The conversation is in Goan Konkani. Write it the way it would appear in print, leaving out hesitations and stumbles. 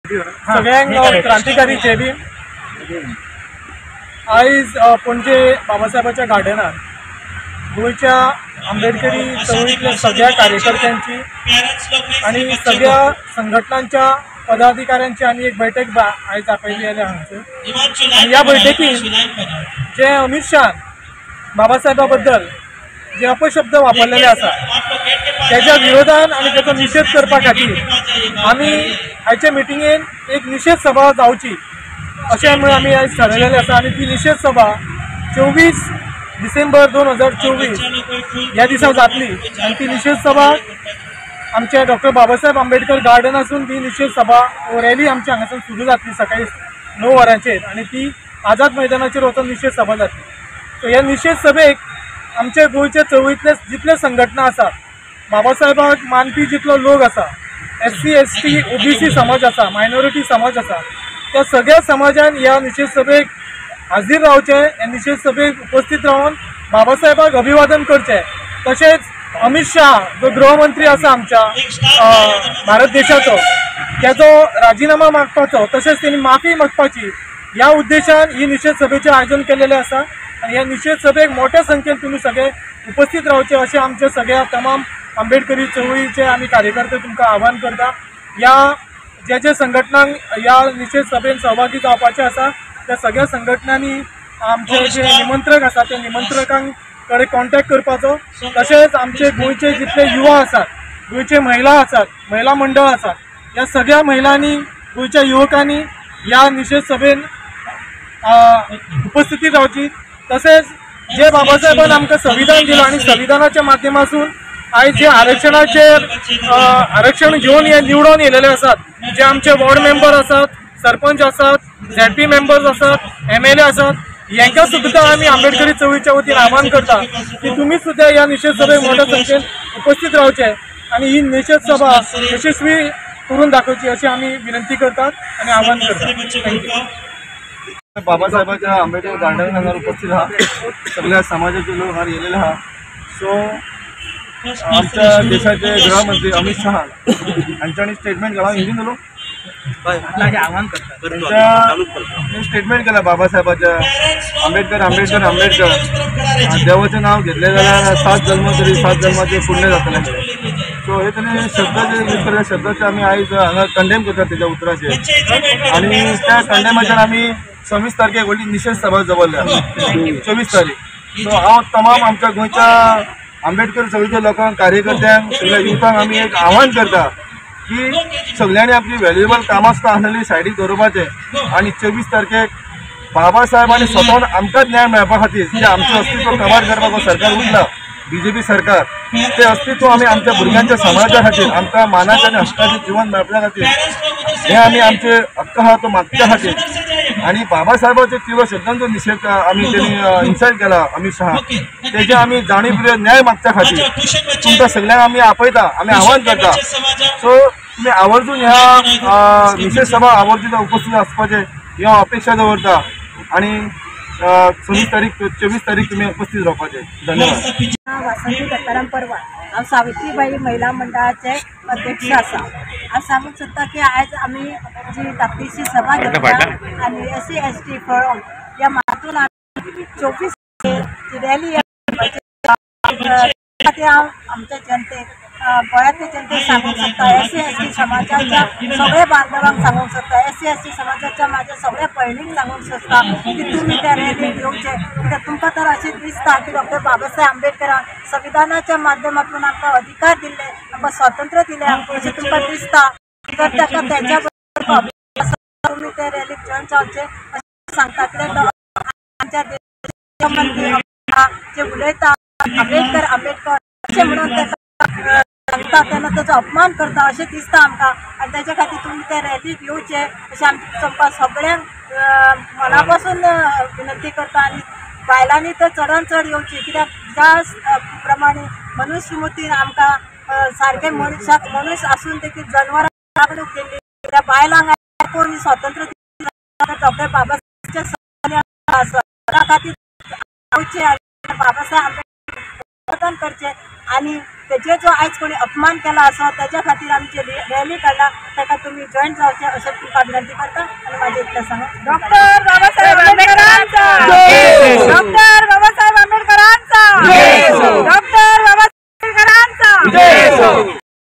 सगळ्यांक क्रांतिकारी जय भीम। आयज पणजे बाबासाहेबाच्या गार्डनार गोंयच्या आंबेडकरी चळवळींतल्या सगळ्या कार्यकर्त्यांची आनी सगळ्या संघटनांच्या पदाधिकाऱ्यांची आनी एक बैठक आयज आपयली आल्या हांगसर। आनी ह्या बैठकीन जे अमित शहान बाबासाहेबा बद्दल जे अपशब्द वापरलेले आसा त्याच्या विरोधान आनी त्याचो निशेध करपा खातीर आमी आयच्या मिटिंगेन एक निशेध सभा जावची अशें म्हणून आमी आयज ठरयलेलें आसा। आनी ती निशेध सभा 24 डिसेंबर 2024 ह्या दिसा जातली आनी ती निशेध सभा आमच्या डॉक्टर बाबासाहेब आंबेडकर गार्डन आसून ती निशेध सभा रॅली आमच्या हांगासून सुरू जातली सकाळी 9 वरांचेर आनी ती आझाद मैदानाचेर वचून निशेध सभा जातली। सो ह्या निशेध सभेक आमच्या गोंयच्या चळवळींतले जितले संघटना आसात, बाबासाहेबाक मानपी जितलो लोक आसा, SC ST OBC समाज आसा, मायनॉरिटी समाज आसा, त्या सगळ्या समाजान ह्या निशेध सभेक हाजीर रावचें, ह्या निशेध सभेक उपस्थित रावन बाबासाहेबाक अभिवादन करचें। तशेंच अमित शाह जो गृहमंत्री आसा आमच्या भारत देशाचो, त्याचो राजीनामा मागपाचो तशेंच तेणी माफी मागपाची ह्या उद्देशान ही निशेध सभेचें आयोजन केलेलें आसा। आनी ह्या निशेध सभेक मोठ्या संख्येन तुमी सगळे उपस्थित रावचे अशें आमचे सगळ्या तमाम आंबेडकरी चळवळीचे आमी कार्यकर्ते तुमकां आव्हान करता। ह्या जे जे संघटनांक ह्या निशेध सभेन सहभागी जावपाचें आसा त्या सगळ्या संघटनांनी आमचे जे निमंत्रक आसा त्या निमंत्रकां कडेन कॉन्टॅक्ट करपाचो। तशेंच आमचे गोंयचे जितले युवा आसात, गोंयचे महिला आसात, महिला मंडळ आसात, ह्या सगळ्या महिलांनी, गोंयच्या युवकांनी ह्या निशेध सभेन उपस्थिती रावची। तशेंच जे बाबासाहेबान आमकां संविधान दिलां आनी संविधानाच्या माध्यमासून आयज जे आरक्षणाचेर आरक्षण घेवन हे निवडून येयलेले आसात, जे आमचे वॉर्ड मेंबर आसात, सरपंच आसात, ZP members आसात, MLA आसात, हेंकां सुद्दां आमी आंबेडकरी चळवळीच्या वतीन आव्हान करता की तुमी सुद्दां ह्या निशेध सभेक मोठ्या संख्येन उपस्थित रावचे आनी ही निशेध सभा यशस्वी करून दाखोवची अशी आमी विनंती करतात आनी आव्हान करतात। Thank you. बाबासाहेबाच्या आंबेडकर गार्डन हांगा उपस्थित आहा, सगळ्या समाजाचे लोक हांगा येयलेले आहा। सो आमच्या देशाचे गृहमंत्री अमित शहा हांच्यानी स्टेटमेंट केला, हिंदीन उलोवं, स्टेटमेंट केला बाबासाहेबाच्या आंबेडकर आंबेडकर आंबेडकर देवाचें नांव घेतलें जाल्यार 7 जल्म तरी 7 जल्माचें पुण्य जातलें। सो हे ताणें शब्द जे यूज केल्ले शब्दाचे आमी आयज हांगा कंडेम करतात तेज्या उतराचेर आनी त्या कंडेमाचेर आमी 26 तारखेक व्हडली निशेध सभा दवरल्या 24 तारीख। सो हांव तमाम आमच्या गोंयच्या आंबेडकर चळवळीच्या लोकांक, कार्यकर्त्यांक, सगळ्या युथांक आमी एक आव्हान करता की सगळ्यांनी आपली व्हॅल्युएबल कामां सुद्दां आसलेली सायडीक दवरपाचें आनी 24 तारखेक बाबासाहेब आनी स्वतान आमकांच न्याय मेळपा खातीर जे आमचें अस्तित्व कबार करपाक सरकार उरला बीजेपी सरकार, ते अस्तित्व आमी आमच्या भुरग्यांच्या समाजा खातीर, आमकां मानाचें आनी हक्काचें जिवन मेळपा खातीर हे आमी आमचे हक्क आहा तो मागच्या खातीर आनी बाबासाहेबाचे तीव्र शब्दांचो निशेध आमी तेणी इन्सल्ट केला अमित शहा, तेजे आमी जाणीवपूर्वक न्याय मागच्या खातीर तुमकां सगळ्यांक आमी आपयता, आमी आव्हान करता। सो तुमी आवर्जून ह्या निशेध सभा आवर्जून उपस्थित आसपाचें ही हांव अपेक्षा दवरता आनी 26 तारीख 24 तारीख तुमी उपस्थित रावपाचें। धन्यवाद। वासंती दत्ताराम परवार, हांव सावित्रीबाई महिला मंडळाचे अध्यक्ष आसा। हांव सांगूंक सोदता की आयज आमी जी धाकटीशी सभा घेतल्या आनी SC ST forum ह्या मातून आमी 24 रॅली खातीर हांव आमच्या जनतेक, गोंयांतल्या जनतेक सांगूंक सोदता, SC ST समाजाच्या सगळ्या बांधवांक सांगूंक सोदता, SC ST समाजाच्या म्हाज्या सगळ्या भयणींक सांगूंक सोदता की तुमी त्या रॅलीक येवचें, कित्याक तुमकां तर अशें दिसता की डॉक्टर बाबासाहेब आंबेडकरान संविधानाच्या माध्यमांतून आमकां अधिकार दिल्ले, आमकां स्वातंत्र्य दिलें अशें तुमकां दिसता, तर ताका तेच्या बरोबर तुमी त्या रॅलीक जॉयन जावचें अशें सांगता। कित्याक आमच्या देशाचे मंत्री जे उलयता आंबेडकर आंबेडकर अशें म्हणून ताका सांगता तेन्ना ताचो अपमान करता अशें दिसता आमकां आनी तेच्या खातीर तुमी त्या रॅलीक येवचें अशें आमकां तुमकां सगळ्यांक मना पासून विनंती करता आनी बायलांनी तर चडान चड येवची, कित्याक ज्या प्रमाणे मनुस्मृतीन आमकां सारकें मनशाक मनीस आसून देखील जनवरां वागणूक दिल्ली, त्या बायलांक कोण स्वातंत्र्य डॉक्टर बाबासाहेब आसा, त्या खातीर येवचें आनी बाबासाहेब आंबेडकर करचें। आनी तेजे जो आयज कोणी अपमान केला आसा तेज्या खातीर आमची रॅली काडला ताका तुमी जॉयन जावचें अशें तुमकां विनंती करता आनी म्हाजें इतलें सांगून. डॉक्टर बाबासाहेब आंबेडकरांचा, डॉक्टर